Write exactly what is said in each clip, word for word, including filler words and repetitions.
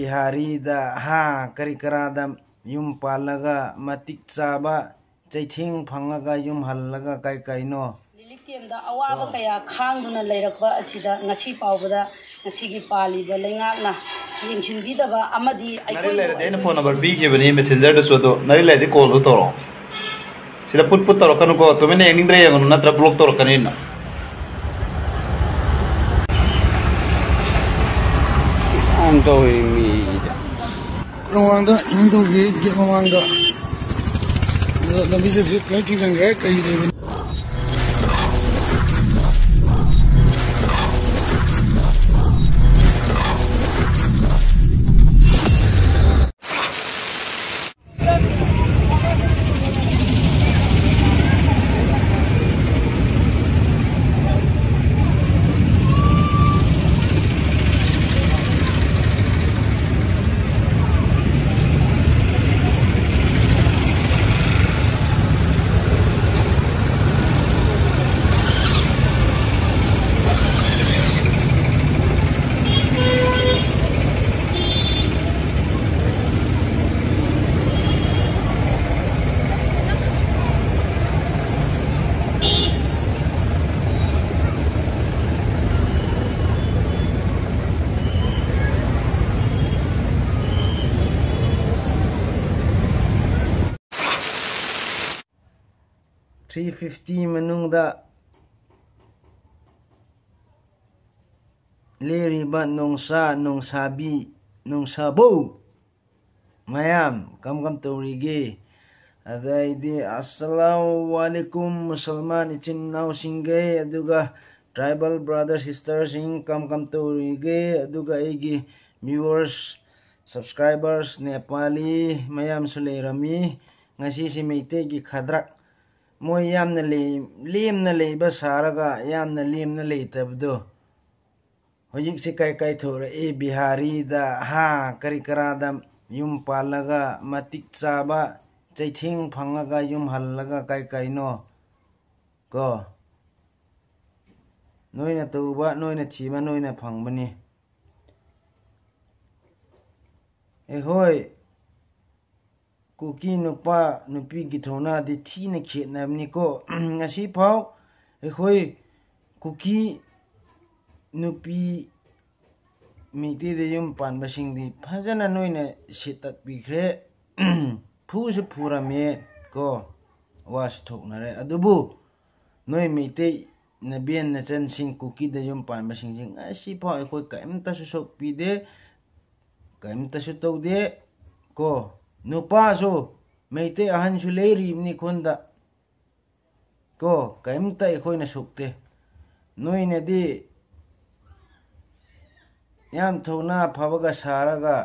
ꯕꯤꯍꯥꯔꯤꯗ, ꯍꯥ, ꯀꯔꯤ ꯀꯔꯥꯗ ꯌꯨꯝ ꯄꯥꯜꯂꯒ ꯃꯇꯤꯛ ꯆꯥꯕ ꯆꯩꯊꯦꯡ ꯐꯪꯉꯒ ꯌꯨꯝ ꯍꯜꯂꯒ ꯀꯩ ꯀꯩꯅꯣ? ꯔꯤꯂꯤꯐ ꯀꯦꯝꯞꯇ ꯑꯋꯥꯕ ꯑꯣ꯫ ꯀꯌꯥ ꯈꯥꯡꯗꯨꯅ ꯂꯩꯔꯛꯄ ꯑꯁꯤꯗ ꯉꯁꯤ ꯐꯥꯎꯕꯗ ꯉꯁꯤꯒꯤ ꯄꯥꯜꯂꯤꯕ ꯂꯩꯉꯥꯛꯅ ꯌꯦꯡꯁꯤꯟꯕꯤꯗꯕ ꯑꯃꯗꯤ ꯅꯔꯤ ꯑꯩꯈꯣꯏꯕꯨ ꯂꯩꯔꯗꯤ ꯑꯩꯅ ꯐꯣꯟ ꯅꯝꯕꯔ ꯄꯤꯈꯤꯕꯅꯤ ꯃꯦꯁꯦꯟꯖꯔꯗꯁꯨ, ꯑꯗꯣ ꯅꯔꯤ ꯂꯩꯔꯗꯤ ꯀꯣꯜꯗꯣ ꯇꯧꯔꯛꯑꯣ꯫ ꯁꯤꯗ ꯄꯨꯠ ꯄꯨꯠ ꯇꯧꯔꯛꯀꯅꯨꯀꯣ, ꯇꯨꯃꯤꯟꯅ ꯌꯦꯡꯅꯤꯡꯗ꯭ꯔꯦ ꯌꯦꯡꯉꯨꯅꯨ, ꯅꯠꯇ꯭ꯔ ꯕ꯭ꯂꯣꯛ ꯇꯧꯔꯛꯀꯅꯤ ꯑꯩꯅ꯫ ꯌꯥꯝ ꯇꯧꯋꯤ ꯃꯤꯗ꯫ ꯃꯃꯥꯡꯗ ꯀꯩꯅꯣ ꯇꯧꯈꯤ, ꯒꯦꯠ ꯃꯃꯥꯡꯗ꯫ ꯑꯗꯨꯗ ꯂꯝꯕꯤ ꯆꯠꯁꯤ ꯂꯣꯏ ꯊꯤꯡꯖꯤꯟꯈ꯭ꯔꯦ, ꯀꯔꯤ ꯂꯩꯕꯅꯣ? Three fifty ꯃꯅꯨꯡꯗ ꯂꯦꯔꯤꯕ ꯅꯣꯡꯁꯥ, ꯅꯣꯡꯁꯥꯕꯤ, ꯅꯣꯡꯁꯥꯕꯧ ꯃꯌꯥꯝ ꯀꯝ ꯀꯝ ꯇꯧꯔꯤꯒꯦ? ꯑꯗꯩꯗꯤ ꯑꯁꯂꯥꯃꯨ ꯑꯂꯥꯏꯀꯨꯝ ꯃꯨꯁꯜꯃꯥꯟ ꯏꯆꯤꯟ ꯏꯅꯥꯎꯁꯤꯡꯒꯩ, ꯑꯗꯨꯒ ꯇ꯭ꯔꯥꯏꯕꯦꯜ ꯕ꯭ꯔꯥꯗꯔ ꯁꯤꯁꯇꯔꯁꯤꯡ ꯀꯝ ꯀꯝ ꯇꯧꯔꯤꯒꯦ? ꯑꯗꯨꯒ ꯑꯩꯒꯤ ꯚ꯭ꯌꯨꯋꯔꯁ, ꯁꯕꯁꯀ꯭ꯔꯥꯏꯕꯔꯁ, ꯅꯦꯄꯥꯂꯤ ꯃꯌꯥꯝꯁꯨ ꯂꯩꯔꯝꯃꯤ꯫ ꯉꯁꯤꯁꯤ ꯃꯩꯇꯩꯒꯤ ꯈꯗ꯭ꯔꯛ, ꯃꯣꯏ ꯌꯥꯝꯅ ꯂꯦꯝꯅ ꯂꯩꯕ ꯁꯥꯔꯒ ꯌꯥꯝꯅ ꯂꯦꯝꯅ ꯂꯩꯇꯕꯗꯣ꯫ ꯍꯧꯖꯤꯛꯁꯦ ꯀꯥꯏ ꯀꯥꯏ ꯊꯣꯔꯛꯑꯦ? ꯕꯤꯍꯥꯔꯤꯗ, ꯍꯥ, ꯀꯔꯤ ꯀꯔꯥꯗ ꯌꯨꯝ ꯄꯥꯜꯂꯒ ꯃꯇꯤꯛ ꯆꯥꯕ ꯆꯩꯊꯦꯡ ꯐꯪꯉꯒ ꯌꯨꯝ ꯍꯜꯂꯒ ꯀꯥꯏ ꯀꯥꯏꯅꯣ ꯀꯣ? ꯅꯣꯏꯅ ꯇꯧꯕ, ꯅꯣꯏꯅ ꯊꯤꯕ, ꯅꯣꯏꯅ ꯐꯪꯕꯅꯤ꯫ ꯑꯩꯈꯣꯏ ꯀꯨꯀꯤ ꯅꯨꯄꯥ ꯅꯨꯄꯤꯒꯤ ꯊꯧꯅꯥꯗꯤ ꯊꯤꯅ ꯈꯦꯠꯅꯕꯅꯤꯀꯣ꯫ ꯉꯁꯤꯐꯥꯎ ꯑꯩꯈꯣꯏ ꯀꯨꯀꯤ ꯅꯨꯄꯤ ꯃꯩꯇꯩꯗ ꯌꯨꯝ ꯄꯥꯟꯕꯁꯤꯡꯗꯤ ꯐꯖꯅ ꯅꯣꯏꯅ ꯁꯤꯠꯇꯠꯄꯤꯈ꯭ꯔꯦ꯫ ꯐꯨꯁꯨ ꯐꯨꯔꯝꯃꯦ ꯀꯣ, ꯋꯥꯁꯨ ꯊꯣꯛꯅꯔꯦ꯫ ꯑꯗꯨꯕꯨ ꯅꯣꯏ ꯃꯩꯇꯩ ꯅꯕꯦꯟ ꯅꯆꯟꯁꯤꯡ ꯀꯨꯀꯤꯗ ꯌꯨꯝ ꯄꯥꯟꯕꯁꯤꯡꯁꯤ ꯉꯁꯤꯐꯥꯎ ꯑꯩꯈꯣꯏ ꯀꯔꯤꯝꯇꯁꯨ ꯁꯣꯛꯄꯤꯗꯦ, ꯀꯔꯤꯝꯇꯁꯨ ꯇꯧꯗꯦ ꯀꯣ꯫ ꯅꯨꯄꯥꯁꯨ ꯃꯩꯇꯩ ꯑꯍꯟꯁꯨ ꯂꯩꯔꯤꯕꯅꯤ ꯈꯨꯟꯗ ꯀꯣ, ꯀꯔꯤꯝꯇ ꯑꯩꯈꯣꯏꯅ ꯁꯣꯛꯇꯦ꯫ ꯅꯣꯏꯅꯗꯤ ꯌꯥꯝ ꯊꯧꯅꯥ ꯐꯕꯒ ꯁꯥꯔꯒ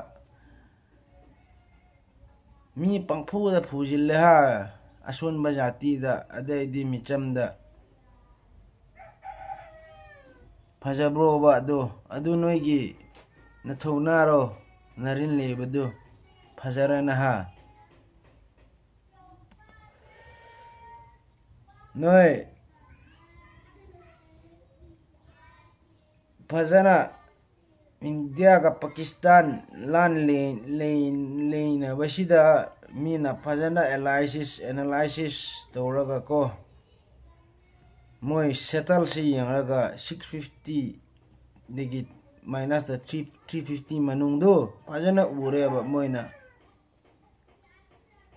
ꯃꯤ ꯄꯪꯐꯨꯗ ꯐꯨꯖꯤꯜꯂꯦ ꯍꯥ, ꯑꯁꯣꯟꯕ ꯖꯥꯇꯤꯗ, ꯑꯗꯩꯗꯤ ꯃꯤꯆꯝꯗ꯫ ꯐꯖꯕ꯭ꯔꯣꯕ ꯑꯗꯣ? ꯑꯗꯨ ꯅꯣꯏꯒꯤ ꯅꯊꯧꯅꯥꯔꯣ, ꯅꯔꯤꯟ ꯂꯩꯕꯗꯨ? ꯐꯖꯔꯅ ꯍꯥ? ꯅꯣꯏ ꯐꯖꯅ ꯏꯟꯗꯤꯌꯥꯒ ꯄꯥꯀꯤꯁꯇꯥꯟ ꯂꯥꯟ ꯂꯩ-, ꯂꯩ-, ꯂꯩꯅꯕꯁꯤꯗ ꯃꯤꯅ ꯐꯖꯅ ꯑꯦꯂꯥꯏꯁꯤꯁ, ꯑꯦꯅꯥꯂꯥꯏꯁꯤꯁ ꯇꯧꯔꯒ ꯀꯣ, ꯃꯣꯏ ꯁꯦꯇꯜꯁꯤ ꯌꯦꯡꯂꯒ ꯁꯤꯛꯁ ꯐꯤꯐꯇꯤꯗꯒꯤ ꯃꯥꯏꯅꯁꯇ ꯊ꯭ꯔꯤ, ꯊ꯭ꯔꯤ ꯐꯤꯐꯇꯤ ꯃꯅꯨꯡꯗꯣ ꯐꯖꯅ ꯎꯔꯦꯕ ꯃꯣꯏꯅ꯫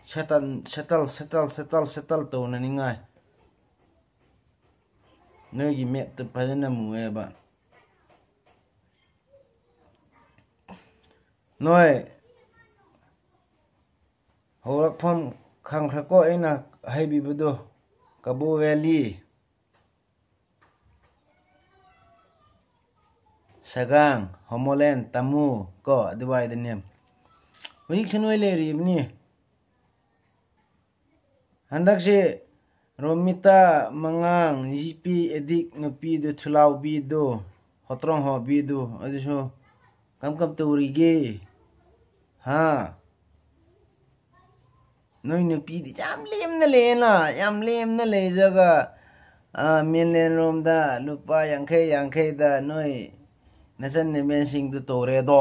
Settle, settle, settle, settle, settle ꯇꯧꯅꯅꯤꯡꯉꯥꯏ꯫ ꯅꯣꯏꯒꯤ ꯃꯦꯞꯇꯨ ꯐꯖꯅ ꯃꯨꯑꯦꯕ꯫ ꯅꯣꯏ ꯍꯧꯔꯛꯐꯝ ꯈꯪꯈ꯭ꯔꯀꯣ ꯑꯩꯅ ꯍꯥꯏꯕꯤꯕꯗꯣ? ꯀꯕꯣ ꯚꯦꯂꯤ, ꯁꯒꯥꯡ, ꯍꯣꯃꯣꯂꯦꯟ, ꯇꯥꯃꯨ ꯀꯣ, ꯑꯗꯨꯋꯥꯏꯗꯅꯦ꯫ ꯍꯧꯖꯤꯛꯁꯨ ꯅꯣꯏ ꯂꯩꯔꯤꯕꯅꯤ꯫ ꯍꯟꯗꯛꯁꯦ ꯔꯣꯃꯤꯇꯥ ꯃꯉꯥꯡ, ꯖꯤꯄꯤ ꯑꯦꯗꯤꯛ ꯅꯨꯄꯤꯗꯨ, ꯊꯨꯂꯥꯎꯕꯤꯗꯨ, ꯍꯣꯇ꯭ꯔꯣꯡ ꯍꯣꯕꯤꯗꯨ, ꯑꯗꯨꯁꯨ ꯀꯝ ꯀꯝ ꯇꯧꯔꯤꯒꯦ? ꯍꯥ? ꯅꯣꯏ ꯅꯨꯄꯤꯗꯤ ꯌꯥꯝ ꯂꯦꯝꯅ ꯂꯩꯌꯦꯅ, ꯌꯥꯝ ꯂꯦꯝꯅ ꯂꯩꯖꯒ, ꯑꯥ, ꯃꯦꯟꯂꯦꯟ ꯔꯣꯝꯗ ꯂꯨꯄꯥ ꯌꯥꯡꯈꯩ ꯌꯥꯡꯈꯩꯗ ꯅꯣꯏ ꯅꯆꯟ ꯅꯃꯦꯟꯁꯤꯡꯗꯨ ꯇꯧꯔꯦꯗꯣ꯫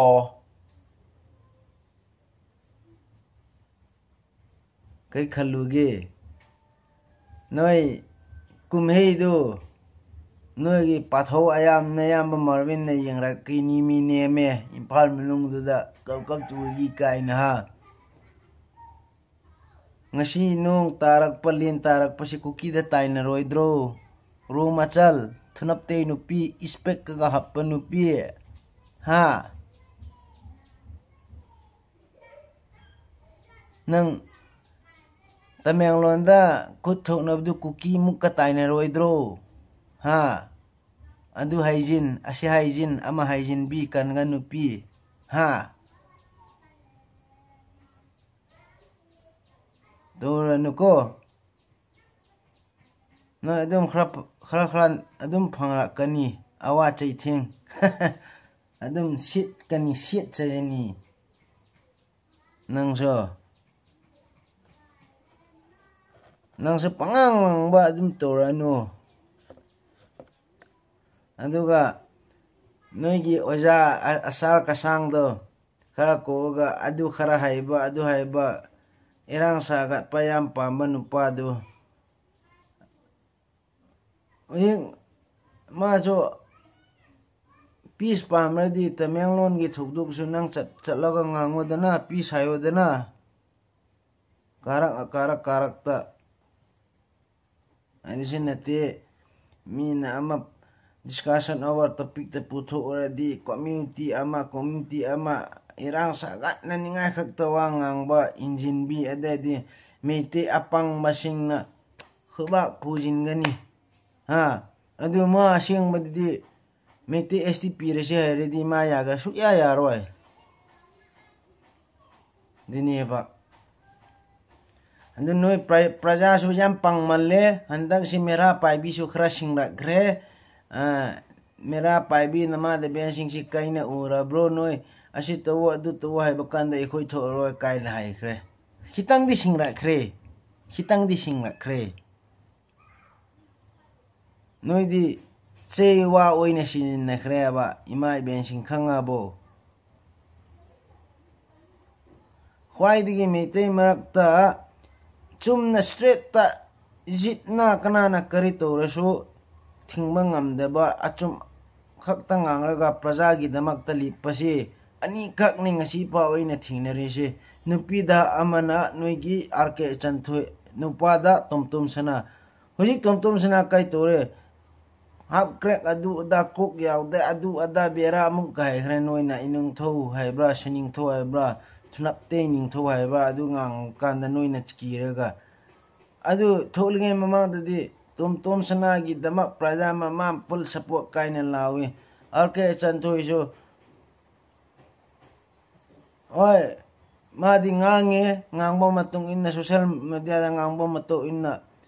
ꯀꯩ ꯈꯜꯂꯨꯒꯦ? ꯅꯣꯏ ꯀꯨꯝꯍꯩꯗꯨ ꯅꯣꯏꯒꯤ ꯄꯥꯊꯧ ꯑꯌꯥꯝ ꯅꯌꯥꯝꯕ ꯃꯥꯔꯕꯤꯟꯅ ꯌꯦꯡꯔꯛꯀꯤꯅꯤ, ꯃꯤ ꯅꯦꯝꯃꯦ, ꯏꯝꯐꯥꯜ ꯃꯅꯨꯡꯗꯨꯗ ꯀꯞ ꯀꯞ ꯆꯨꯒꯤ ꯀꯥꯏꯅ, ꯍꯥ? ꯉꯁꯤ ꯅꯣꯡ ꯇꯥꯔꯛꯄ, ꯂꯦꯟ ꯇꯥꯔꯛꯄꯁꯤ ꯀꯨꯀꯤꯗ ꯇꯥꯏꯅꯔꯣꯏꯗ꯭ꯔꯣ? ꯔꯣ ꯃꯆꯜ, ꯊꯨꯅꯞꯇꯩ ꯅꯨꯄꯤ, ꯏꯁꯄꯦꯛꯀꯒ ꯍꯥꯞꯄ ꯅꯨꯄꯤ, ꯍꯥ? ꯅꯪ ꯇꯃꯦꯡꯂꯣꯟꯗ ꯈꯨꯠ ꯊꯣꯛꯅꯕꯗꯨ ꯀꯨꯀꯤ ꯃꯨꯛꯀ ꯇꯥꯏꯅꯔꯣꯏꯗ꯭ꯔꯣ? ꯍꯥ? ꯑꯗꯨ ꯍꯥꯏꯖꯤꯟ, ꯑꯁꯤ ꯍꯥꯏꯖꯤꯟ, ꯑꯃ ꯍꯥꯏꯖꯤꯟꯕꯤ ꯀꯟꯒ ꯅꯨꯄꯤ, ꯍꯥ? ꯇꯧꯔꯅꯨꯀꯣ꯫ ꯅꯣꯏ ꯑꯗꯨꯝ ꯈꯔ, ꯈꯔ, ꯈꯔ ꯑꯗꯨꯝ ꯐꯪꯂꯛꯀꯅꯤ꯫ ꯑꯋꯥ ꯆꯩꯊꯦꯡ꯫ ꯑꯗꯨꯝ ꯁꯤꯠꯀꯅꯤ, ꯁꯤꯠꯆꯔꯅꯤ꯫ ꯅꯪꯁꯨ, ꯅꯪꯁꯨ ꯄꯉꯥꯡ ꯉꯥꯡꯕ ꯑꯗꯨꯝ ꯇꯧꯔꯅꯨ꯫ ꯑꯗꯨꯒ ꯅꯣꯏꯒꯤ ꯑꯣꯖꯥ ꯑ-, ꯑꯁꯥꯔ ꯀꯁꯥꯡꯗꯣ ꯈꯔ ꯀꯣꯛꯑꯒ, ꯑꯗꯨ ꯈꯔ ꯍꯩꯕ, ꯑꯗꯨ ꯍꯩꯕ, ꯏꯔꯥꯡ ꯁꯥꯒꯠꯄ ꯌꯥꯝ ꯄꯥꯝꯕ ꯅꯨꯄꯥꯗꯨ꯫ ꯍꯧꯖꯤꯛ ꯃꯥꯁꯨ ꯄꯤꯁ ꯄꯥꯝꯔꯗꯤ ꯇꯃꯦꯡꯂꯣꯟꯒꯤ ꯊꯧꯗꯣꯛꯁꯨ ꯅꯪ ꯆꯠ-, ꯆꯠꯂꯒ ꯉꯥꯡꯉꯣꯗꯅ, ꯄꯤꯁ ꯍꯥꯏꯌꯣꯗꯅ꯫ ꯀꯥꯔꯛ, ꯀꯥꯔꯛ, ꯀꯥꯔꯛꯇ꯫ ꯑꯗꯨꯁꯨ ꯅꯠꯇꯦ, ꯃꯤꯅ ꯑꯃ discussion over topicꯇ ꯄꯨꯊꯣꯛꯎꯔꯗꯤ community ꯑꯃ, community ꯑꯃ ꯏꯔꯥꯡ ꯁꯥꯒꯠꯅꯅꯤꯡꯉꯥꯏ ꯈꯛꯇ ꯋꯥ ꯉꯥꯡꯕ, ꯏꯟꯖꯤꯟꯕꯤ, ꯑꯗꯩꯗꯤ ꯃꯩꯇꯩ ꯑꯄꯪꯕꯁꯤꯡꯅ ꯈꯨꯕꯥꯛ ꯈꯨꯖꯤꯟꯒꯅꯤ꯫ ꯍꯥ? ꯑꯗꯨ ꯃꯥ ꯑꯁꯦꯡꯕꯗꯗꯤ ꯃꯩꯇꯩ S T ꯄꯤꯔꯁꯦ ꯍꯥꯏꯔꯗꯤ ꯃꯥ ꯌꯥꯒ-, ꯁꯨꯛꯌꯥ ꯌꯥꯔꯣꯏ꯫ ꯑꯗꯨꯅꯦꯕ꯫ ꯑꯗꯨ ꯅꯣꯏ ꯄ꯭ꯔ-, ꯄ꯭ꯔꯖꯥꯁꯨ ꯌꯥꯝ ꯄꯪꯃꯜꯂꯦ꯫ ꯍꯟꯗꯛꯁꯤ ꯃꯦꯔꯥ ꯄꯥꯏꯕꯤꯁꯨ ꯈꯔ ꯁꯤꯡꯂꯛꯈ꯭ꯔꯦ꯫ ꯑ, ꯃꯦꯔꯥ ꯄꯥꯏꯕꯤ ꯅꯃꯥꯗꯕꯦꯟꯁꯤꯡꯁꯤ ꯀꯩꯅ ꯎꯔꯕ꯭ꯔꯣ? ꯅꯣꯏ ꯑꯁꯤ ꯇꯧꯋꯣ, ꯑꯗꯨ ꯇꯧꯋꯣ ꯍꯥꯏꯕ ꯀꯥꯟꯗ ꯑꯩꯈꯣꯏ ꯊꯣꯛꯑꯔꯣꯏ ꯀꯥꯏꯅ ꯍꯥꯏꯈ꯭ꯔꯦ꯫ ꯈꯤꯇꯪꯗꯤ ꯁꯤꯡꯂꯛꯈ꯭ꯔꯦ꯫ ꯈꯤꯇꯪꯗꯤ ꯁꯤꯡꯂꯛꯈ꯭ꯔꯦ꯫ ꯅꯣꯏꯗꯤ ꯆꯩ ꯋꯥ ꯑꯣꯏꯅ ꯁꯤꯖꯤꯟꯅꯈ꯭ꯔꯦꯕ, ꯏꯃꯥ ꯏꯕꯦꯟꯁꯤꯡ ꯈꯪꯉꯕꯣ? ꯈ꯭ꯋꯥꯏꯗꯒꯤ ꯃꯩꯇꯩ ꯃꯔꯛꯇ ꯆꯨꯝꯅ ꯏꯁꯇ꯭ꯔꯦꯠꯇ ꯏꯖꯤꯠꯅ ꯀꯅꯥꯅ ꯀꯔꯤ ꯇꯧꯔꯁꯨ ꯊꯤꯡꯕ ꯉꯝꯗꯕ, ꯑꯆꯨꯝ ꯈꯛꯇ ꯉꯥꯡꯂꯒ ꯄ꯭ꯔꯖꯥꯒꯤꯗꯃꯛꯇ ꯂꯦꯞꯄꯁꯤ ꯑꯅꯤꯈꯛꯅꯤ ꯉꯁꯤ ꯐꯥꯎ ꯑꯩꯅ ꯊꯦꯡꯅꯔꯤꯁꯤ꯫ ꯅꯨꯄꯤꯗ ꯑꯃꯅ ꯅꯣꯏꯒꯤ ꯑꯥꯔ ꯀꯦ ꯆꯟꯊꯣꯏ, ꯅꯨꯄꯥꯗ ꯇꯣꯝꯇꯣꯝ ꯁꯅꯥ꯫ ꯍꯧꯖꯤꯛ ꯇꯣꯝꯇꯣꯝ ꯁꯅꯥ ꯀꯩ ꯇꯧꯔꯦ? ꯍꯥꯞ ꯀ꯭ꯔꯦꯛ ꯑꯗꯨ ꯑꯗꯥ ꯀꯣꯛ ꯌꯥꯎꯗꯦ, ꯑꯗꯨ ꯑꯗꯥ ꯕꯦꯔꯥ ꯑꯃꯨꯛ ꯍꯥꯏꯈ꯭ꯔꯦ꯫ ꯅꯣꯏꯅ ꯏꯅꯤꯡꯊꯧ ꯍꯥꯏꯕ꯭ꯔꯥ, ꯁꯤꯅꯤꯡꯊꯧ ꯍꯥꯏꯕ꯭ꯔꯥ, ꯊꯨꯅꯞꯇꯦ ꯅꯤꯡꯊꯧ ꯍꯥꯏꯕ꯭ꯔꯥ, ꯑꯗꯨ ꯉꯥꯡꯉꯀꯥꯟꯗ ꯅꯣꯏꯅ ꯀꯤꯔꯒ꯫ ꯑꯗꯨ ꯊꯣꯛꯂꯤꯉꯩ ꯃꯃꯥꯡꯗꯗꯤ ꯇꯣꯝ ꯇꯣꯝ ꯁꯅꯥꯒꯤꯗꯃꯛ ꯄ꯭ꯔꯖꯥ ꯃꯃꯥ ꯐꯨꯜ ꯁꯞꯄꯣꯔꯠ ꯀꯥꯏꯅ ꯂꯥꯎꯏ꯫ ꯑꯥꯔ ꯀꯦ ꯆꯟꯊꯣꯏꯁꯨ ꯍꯣꯏ, ꯃꯥꯗꯤ ꯉꯥꯡꯉꯦ, ꯉꯥꯡꯕ ꯃꯇꯨꯡ ꯏꯟꯅ, ꯁꯣꯁꯦꯜ ꯃꯦꯗꯤꯌꯥꯗ ꯉꯥꯡꯕ ꯃꯇꯨꯡ ꯏꯟꯅ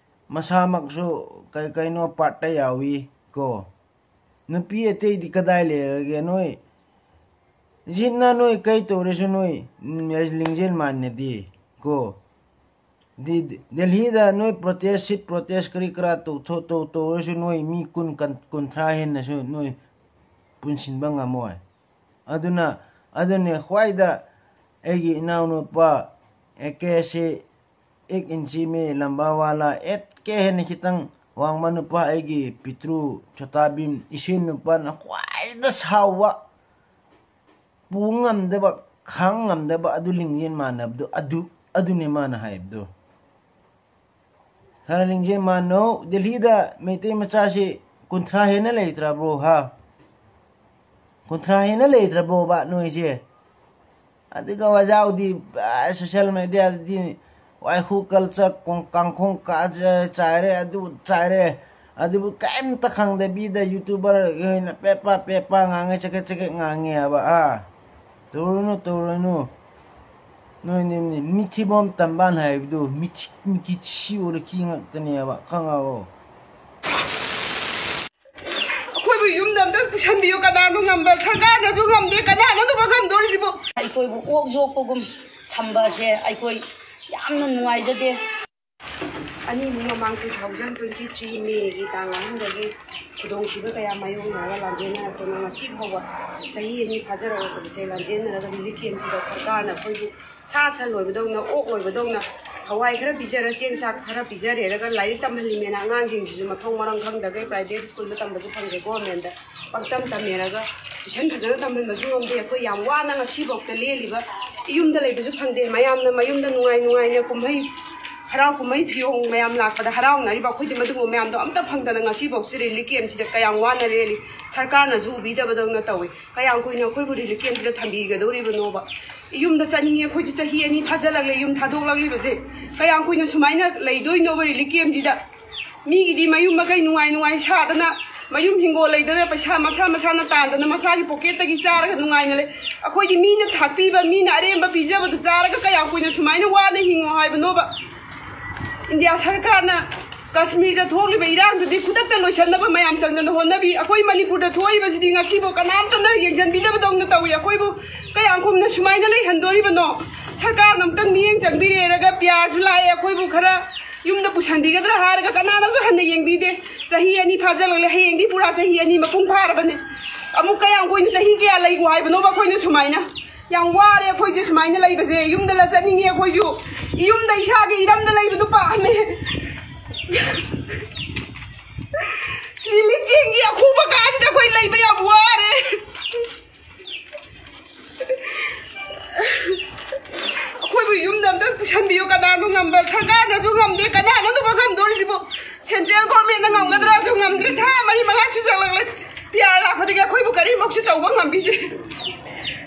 ꯃꯁꯥꯃꯛꯁꯨ ꯀꯩ ꯀꯩꯅꯣ ꯄꯥꯔꯠꯇ ꯌꯥꯎꯏ ꯀꯣ꯫ ꯅꯨꯄꯤ ꯑꯇꯩꯗꯤ ꯀꯗꯥꯏ ꯂꯩꯔꯒꯦ? ꯅꯣꯏ ꯏꯖꯤꯠꯅ ꯅꯣꯏ ꯀꯩ ꯇꯧꯔꯁꯨ ꯅꯣꯏ, ꯎꯝ, ꯂꯤꯡꯖꯦꯜ ꯃꯥꯟꯅꯗꯦ ꯀꯣ꯫ ꯗꯤ-, ꯗꯦꯜꯍꯤꯗ ꯅꯣꯏ ꯄ꯭ꯔꯣꯇꯦꯁ, ꯁꯤꯠ ꯄ꯭ꯔꯣꯇꯦꯁ ꯀꯔꯤ ꯀꯔꯥ ꯇꯧꯊꯣꯛ-, ꯇꯧ-, ꯇꯧꯔꯁꯨ ꯅꯣꯏ ꯃꯤ ꯀꯨꯟ, ꯀꯟ-, ꯀꯨꯟꯊ꯭ꯔꯥ ꯍꯦꯟꯅꯁꯨ ꯅꯣꯏ ꯄꯨꯟꯁꯤꯟꯕ ꯉꯝꯃꯣꯏ꯫ ꯑꯗꯨꯅ, ꯑꯗꯨꯅꯦ ꯈ꯭ꯋꯥꯏꯗ ꯑꯩꯒꯤ ꯏꯅꯥꯎꯅꯨꯄꯥ ꯑꯦ ꯀꯦ ꯁꯤ ꯑꯦꯛ ꯏꯟꯆꯤ ꯃꯤ ꯂꯝꯕꯥ ꯋꯥꯂꯥ ꯑꯦꯠ ꯀꯦ ꯍꯦꯟꯅ ꯈꯤꯇꯪ ꯋꯥꯡꯕ ꯅꯨꯄꯥ ꯑꯩꯒꯤ ꯄꯤꯇ꯭ꯔꯨ ꯆꯣꯇꯥ ꯚꯤꯝ ꯏꯁꯦꯟ ꯅꯨꯄꯥꯅ ꯈ꯭ꯋꯥꯏꯗ ꯁꯥꯎꯕ, ꯄꯨ ꯉꯝꯗꯕ, ꯈꯥꯡ ꯉꯝꯗꯕ ꯑꯗꯨ ꯂꯤꯡꯖꯦꯜ ꯃꯥꯟꯅꯕꯗꯣ, ꯑꯗꯨ, ꯑꯗꯨꯅꯦ ꯃꯥꯅ ꯍꯥꯏꯕꯗꯣ꯫ ꯈꯔ ꯂꯤꯡꯖꯦꯜ ꯃꯥꯟꯅꯧ꯫ ꯗꯦꯜꯍꯤꯗ ꯃꯩꯇꯩ ꯃꯆꯥꯁꯤ ꯀꯨꯟꯊ꯭ꯔꯥ ꯍꯦꯟꯅ ꯂꯩꯇ꯭ꯔꯕ꯭ꯔꯣ, ꯍꯥ? ꯀꯨꯟꯊ꯭ꯔꯥ ꯍꯦꯟꯅ ꯂꯩꯇ꯭ꯔꯕ꯭ꯔꯣꯕ ꯅꯣꯏꯁꯦ? ꯑꯗꯨꯒ ꯋꯥꯖꯥꯎꯗꯤ, ꯑ, ꯁꯣꯁꯦꯜ ꯃꯦꯗꯤꯌꯥꯗꯗꯤ ꯋꯥꯏꯈꯨ ꯀꯜꯆꯔ, ꯀꯣꯡ-, ꯀꯥꯡꯈꯣꯡ ꯀꯥ-, ꯆꯥꯏꯔꯦ, ꯑꯗꯨ ꯆꯥꯏꯔꯦ, ꯑꯗꯨꯕꯨ ꯀꯩꯝꯇ ꯈꯪꯗꯕꯤꯗ ꯌꯨꯇꯨꯕꯔꯒꯤ ꯑꯣꯏꯅ ꯄꯦꯄꯥ ꯄꯦꯄꯥ ꯉꯥꯡꯉꯦ, ꯆꯀꯦꯠ ꯆꯀꯦꯠ ꯉꯥꯡꯉꯦ ꯍꯥꯏꯕ, ꯑꯥ? ꯇꯧꯔꯨꯅꯨ, ꯇꯧꯔꯨꯅꯨ꯫ ꯅꯣꯏ, ꯅꯣꯏ, ꯅꯣꯏ ꯃꯤꯊꯤꯕꯣꯝ ꯇꯝꯕꯥꯟ ꯍꯥꯏꯕꯗꯨ, ꯃꯤꯊꯤ, ꯃꯤꯊꯤ ꯎꯔꯛꯈꯤ ꯉꯥꯛꯇꯅꯦꯕ, ꯈꯪꯉꯕꯣ? ꯑꯩꯈꯣꯏꯕꯨ ꯌꯨꯝꯗ ꯑꯝꯇ ꯄꯨꯁꯟꯕꯤꯌꯨ꯫ ꯀꯅꯥꯅꯣ ꯉꯝꯕ? ꯁꯔꯀꯥꯔꯅꯁꯨ ꯉꯝꯗꯦ, ꯀꯅꯥꯅꯣ ꯑꯗꯨꯕꯨ ꯉꯝꯗꯣꯔꯤꯁꯤꯕꯨ? ꯑꯩꯈꯣꯏꯕꯨ ꯑꯣꯛ ꯌꯣꯛꯄꯒꯨꯝ ꯊꯝꯕ ꯑꯁꯦ ꯑꯩꯈꯣꯏ ꯌꯥꯝꯅ ꯅꯨꯡꯉꯥꯏꯖꯗꯦ꯫ ꯑꯅꯤꯃꯨꯛ ꯃꯃꯥꯡ two thousand twenty three ꯃꯦꯒꯤ ꯇꯥꯡ ꯑꯍꯨꯝꯗꯒꯤ ꯈꯨꯗꯣꯡꯊꯤꯕ ꯀꯌꯥ ꯃꯥꯌꯣꯛꯅꯔꯒ ꯂꯥꯟꯖꯦꯟꯅꯔꯛꯇꯨꯅ ꯉꯁꯤ ꯐꯥꯎꯕ ꯆꯍꯤ ꯑꯅꯤ ꯐꯥꯖꯔꯛꯂꯕꯁꯦ ꯂꯥꯟꯖꯦꯟꯅꯔꯒ ꯔꯤꯂꯤꯐ ꯀꯦꯝꯁꯤꯗ ꯁꯔꯀꯥꯔꯅ ꯑꯩꯈꯣꯏꯕꯨ ꯁꯥ ꯁꯟ ꯂꯣꯏꯕꯗꯧꯅ, ꯑꯣꯛ ꯂꯣꯏꯕꯗꯧꯅ ꯍꯋꯥꯏ ꯈꯔ ꯄꯤꯖꯔ, ꯆꯦꯡ ꯆꯥꯛ ꯈꯔ ꯄꯤꯖꯔꯦꯔꯒ ꯂꯥꯏꯔꯤꯛ ꯇꯝꯍꯜꯂꯤꯃꯦꯅ ꯑꯉꯥꯡꯁꯤꯡꯁꯤꯁꯨ ꯃꯊꯣꯡ ꯃꯔꯝ ꯈꯪꯗꯈꯩ private schoolꯗ ꯇꯝꯕꯁꯨ ꯐꯪꯗꯦ, governmentꯗ ꯄꯪꯇꯝ ꯇꯝꯃꯦꯔꯒ tuition ꯐꯖꯅ ꯇꯝꯍꯟꯕꯁꯨ ꯉꯝꯗꯦ꯫ ꯑꯩꯈꯣꯏ ꯌꯥꯝ ꯋꯥꯅ ꯉꯁꯤꯐꯥꯎꯗ ꯂꯦꯜꯂꯤꯕ, ꯌꯨꯝꯗ ꯂꯩꯕꯁꯨ ꯐꯪꯗꯦ꯫ ꯃꯌꯥꯝꯅ ꯃꯌꯨꯝꯗ ꯅꯨꯡꯉꯥꯏ ꯅꯨꯡꯉꯥꯏꯅ ꯀꯨꯝꯍꯩ ꯍꯔꯥꯎ ꯀꯨꯝꯍꯩ ꯐꯤꯌꯣꯡ ꯃꯌꯥꯝ ꯂꯥꯛꯄꯗ ꯍꯔꯥꯎꯅꯔꯤꯕ, ꯑꯩꯈꯣꯏꯗꯤ ꯃꯗꯨꯒꯨꯝꯕ ꯃꯌꯥꯝꯗꯣ ꯑꯝꯇ ꯐꯪꯗꯅ ꯉꯁꯤꯐꯥꯎ ꯁꯤ relief campꯁꯤꯗ ꯀꯌꯥꯝ ꯋꯥꯅ ꯂꯦꯜꯂꯤ꯫ ꯁꯔꯀꯥꯔꯅꯁꯨ ꯎꯕꯤꯗꯕꯗꯧꯅ ꯇꯧꯏ꯫ ꯀꯌꯥꯝ ꯀꯨꯏꯅ ꯑꯩꯈꯣꯏꯕꯨ relief campꯁꯤꯗ ꯊꯝꯕꯤꯒꯗꯧꯔꯤꯕꯅꯣꯕ? ꯌꯨꯝꯗ ꯆꯠꯅꯤꯡꯉꯦ, ꯑꯩꯈꯣꯏꯁꯨ ꯆꯍꯤ ꯑꯅꯤ ꯐꯥꯖꯤꯜꯂꯛꯂꯦ ꯌꯨꯝ ꯊꯥꯗꯣꯛꯂꯛꯂꯤꯕꯁꯦ꯫ ꯀꯌꯥꯝ ꯀꯨꯏꯅ ꯁꯨꯃꯥꯏꯅ ꯂꯩꯗꯣꯏꯅꯣꯕ relief campꯁꯤꯗ? ꯃꯤꯒꯤꯗꯤ ꯃꯌꯨꯝ ꯃꯀꯩ ꯅꯨꯡꯉꯥꯏ ꯅꯨꯡꯉꯥꯏ ꯁꯥꯗꯅ, ꯃꯌꯨꯝ ꯍꯤꯡꯒꯣꯜ ꯂꯩꯗꯅ, ꯄꯩꯁꯥ ꯃꯁꯥ ꯃꯁꯥꯅ ꯇꯥꯟꯗꯅ, ꯃꯁꯥꯒꯤ pocketꯇꯒꯤ ꯆꯥꯔꯒ ꯅꯨꯡꯉꯥꯏꯅ ꯂꯩ꯫ ꯑꯩꯈꯣꯏꯗꯤ ꯃꯤꯅ ꯊꯥꯛꯄꯤꯕ, ꯃꯤꯅ ꯑꯔꯦꯝꯕ ꯄꯤꯖꯕꯗꯨ ꯆꯥꯔꯒ ꯀꯌꯥꯝ ꯀꯨꯏꯅ ꯁꯨꯃꯥꯏꯅ ꯋꯥꯅ ꯍꯤꯡꯉꯣ ꯍꯥꯏꯕꯅꯣꯕ? ꯏꯟꯗꯤꯌꯥ ꯁꯔꯀꯥꯔꯅ ꯀꯥꯁꯃꯤꯔꯗ ꯊꯣꯛꯂꯤꯕ ꯏꯔꯥꯡꯗꯨꯗꯤ ꯈꯨꯗꯛꯇ ꯂꯣꯏꯁꯤꯟꯅꯕ ꯃꯌꯥꯝ ꯆꯪꯗꯅ ꯍꯣꯠꯅꯕꯤ꯫ ꯑꯩꯈꯣꯏ ꯃꯅꯤꯄꯨꯔꯗ ꯊꯣꯛꯏꯕꯁꯤꯗꯤ ꯉꯁꯤꯐꯥꯎ ꯀꯅꯥꯝꯇꯅ ꯌꯦꯡꯁꯤꯟꯕꯤꯗꯕꯗꯧꯅ ꯇꯧꯏ꯫ ꯑꯩꯈꯣꯏꯕꯨ ꯀꯌꯥꯝ ꯀꯨꯏꯅ ꯁꯨꯃꯥꯏꯅ ꯂꯩꯍꯟꯗꯣꯔꯤꯕꯅꯣ? ꯁꯔꯀꯥꯔꯅ ꯑꯃꯨꯛꯇꯪ ꯃꯤꯠꯌꯦꯡ ꯆꯪꯕꯤꯔꯦꯔꯒ ꯄꯤꯌꯥꯔꯁꯨ ꯂꯥꯛꯑꯦ, ꯑꯩꯈꯣꯏꯕꯨ ꯈꯔ ꯌꯨꯝꯗ ꯄꯨꯁꯟꯕꯤꯒꯗ꯭ꯔꯥ ꯍꯥꯏꯔꯒ ꯀꯅꯥꯅꯁꯨ ꯍꯟꯅ ꯌꯦꯡꯕꯤꯗꯦ꯫ ꯆꯍꯤ ꯑꯅꯤ ꯐꯥꯖꯤꯜꯂꯛꯂꯦ, ꯍꯌꯦꯡꯗꯤ ꯄꯨꯔꯥ ꯆꯍꯤ ꯑꯅꯤ ꯃꯄꯨꯡ ꯐꯥꯔꯕꯅꯦ꯫ ꯑꯃꯨꯛ ꯀꯌꯥꯝ ꯀꯨꯏꯅ ꯆꯍꯤ ꯀꯌꯥ ꯂꯩꯒꯣ ꯍꯥꯏꯕꯅꯣꯕ ꯑꯩꯈꯣꯏꯅ ꯁꯨꯃꯥꯏꯅ? ꯌꯥꯝ ꯋꯥꯔꯦ ꯑꯩꯈꯣꯏꯁꯦ ꯁꯨꯃꯥꯏꯅ ꯂꯩꯕꯁꯦ꯫ ꯌꯨꯝꯗ ꯂ ꯆꯠꯅꯤꯡꯉꯦ ꯑꯩꯈꯣꯏꯁꯨ꯫ ꯌꯨꯝꯗ ꯏꯁꯥꯒꯤ ꯏꯔꯝꯗ ꯂꯩꯕꯗꯨ ꯄꯥꯝꯃꯦ꯫ relief campꯀꯤ ꯑꯈꯨꯕ ꯀꯥꯁꯤꯗ ꯑꯩꯈꯣꯏ ꯂꯩꯕ ꯌꯥꯝ ꯋꯥꯔꯦ꯫ ꯑꯩꯈꯣꯏꯕꯨ ꯌꯨꯝꯗ ꯑꯝꯇ ꯄꯨꯁꯟꯕꯤꯌꯨ꯫ ꯀꯅꯥꯅꯣ ꯉꯝꯕ? ꯁꯔꯀꯥꯔꯅꯁꯨ ꯉꯝꯗ꯭ꯔꯦ, ꯀꯅꯥꯅꯣ ꯑꯗꯨꯕꯨ ꯉꯝꯗꯣꯔꯤꯁꯤꯕꯨ? Central governmentꯅ ꯉꯝꯒꯗ꯭ꯔꯥꯁꯨ ꯉꯝꯗ꯭ꯔꯦ꯫ ꯊꯥ ꯃꯔꯤ ꯃꯉꯥ ꯁꯨꯖꯜꯂꯛꯂꯦ꯫ ꯄꯤꯌꯥꯔ ꯂꯥꯛꯄꯗꯒꯤ ꯑꯩꯈꯣꯏꯕꯨ ꯀꯔꯤꯃꯨꯛꯁꯨ ꯇꯧꯕ ꯉꯝꯕꯤꯗ꯭ꯔꯦ꯫